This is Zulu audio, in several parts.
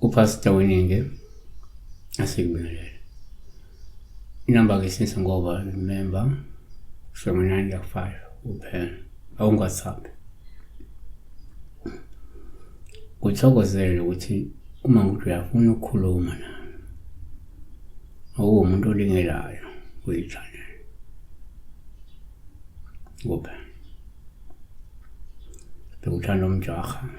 UPastor Weningi asikubingelele. Inamba ke since ngoba remember 79 kuphela awungasabi. Kuthokozele ukuthi uma ngithi uyafuna ukukhuluma nami awumuntu olingelayo uyi-channel kuphela. Bekuthanda umjaha.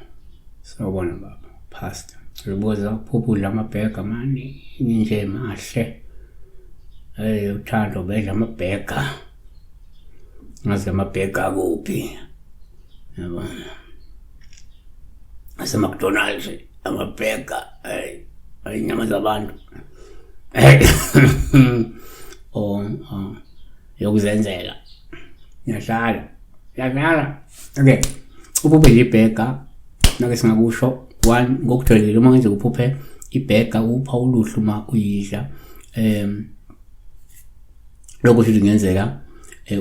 Sawubona baba, pastor. Ubuza uphupha udla amabhega amaningi nje mahle. Hey uthando bedla amabhega. Ngazi amabhega kuphi. Yabona. Ase McDonald's amabhega hey inyama zabantu. Hey. Oh, oh yokuzenzela. Ngiyahlala. Ngiyadlala. Okay. Uphuphe nje ibhega nake singakusho one ngokujwayelekile uma ngenzeka uphuphe ibhega upha uluhlu uma uyidla. Lokho futhi kungenzeka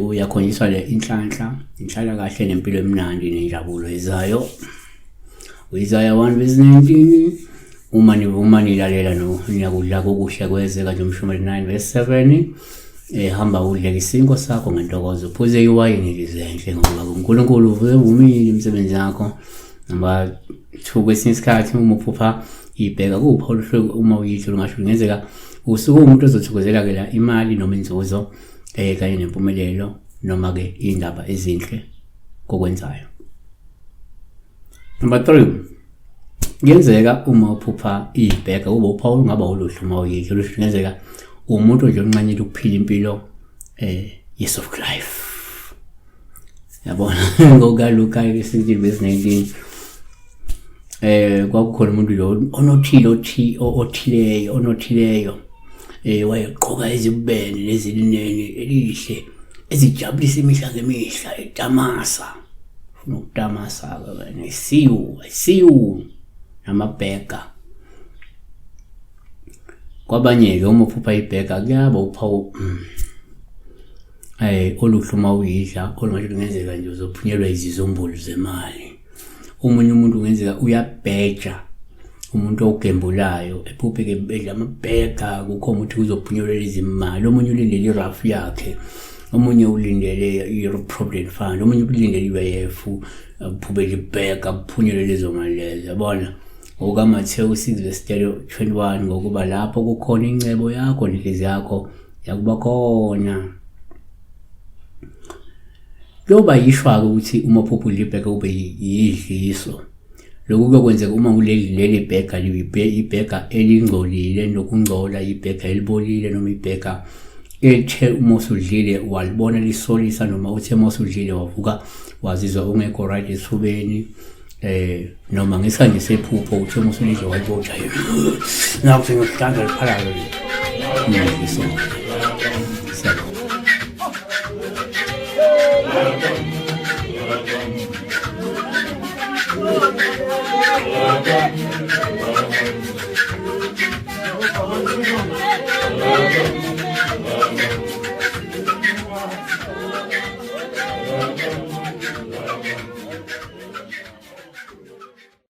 uyakhonjiswa le inhlanhla, inhlala kahle nempilo emnandi nenjabulo ezayo. Isaiah 1 verse 19 uma nivuma nilalela no niyakudla kokuhle kweze kanje umshumeli 9 verse 7 hamba udle isinkwa sakho ngentokozo uphuze iwayini lizenhle ngoba uNkulunkulu uvumile imisebenzi yakho. Noma 2 kwesinye isikhathi uma uphupha ibheka kupha oluhle uma uyidla lungasho kungenzeka usuke umuntu ozothokozela ke la imali noma inzuzo kanye nempumelelo noma ke indaba ezinhle kokwenzayo. Number 3 kuyenzeka uma uphupha ibheka ube uphawu ungaba uluhle uma uyidla oluhle kungenzeka umuntu nje onqanyela ukuphila impilo ye-soft life. Yabona ngokukaLuka 16 verse 19 kwakukhona umuntu lo onothile othileyo onothileyo wayegqoka izibubende nezilineni elihle ezijabulisa imihla ngemihla etamasa ufuna ukutamasa-ke wena isiwu isiwu namabhega. Kwabanye-ke uma uphupha ibhega kuyaba uphawu oluhle uma uyidla olungasho kungenzeka nje uzophunyelwa izizumbulu zemali. Omunye umuntu kungenzeka uyabheja umuntu ogembulayo ephuphe-ke bedla amabhega kukhomba ukuthi kuzophunyelwa izimali. Omunye ulindele irafu yakhe, omunye ulindele i-provident fund, omunye ulindele i-UIF, aphuphe ibhega kuphunyelwe lezo mali lezo yabona. NgokukaMathewu 6 verse 21 ngokuba lapho kukhona incebo yakho nenhliziyo yakho yakuba khona. Kuyoba yishwa-ke ukuthi uma uphupha udla ibhega kube yidliso. Lokhu kuyokwenzeka uma kuleli leli bhega ibhega elingcolile nokungcola, ibhega elibolile noma ibhega elithe uma usudlile walibona lisolisa noma uthe uma usudlile wavuka wazizwa ungekho right esifubeni noma ngesikhathi sephupho uthe uma usulidle walibona nakho sengiyohlanza liphalalo le. Siyabonga.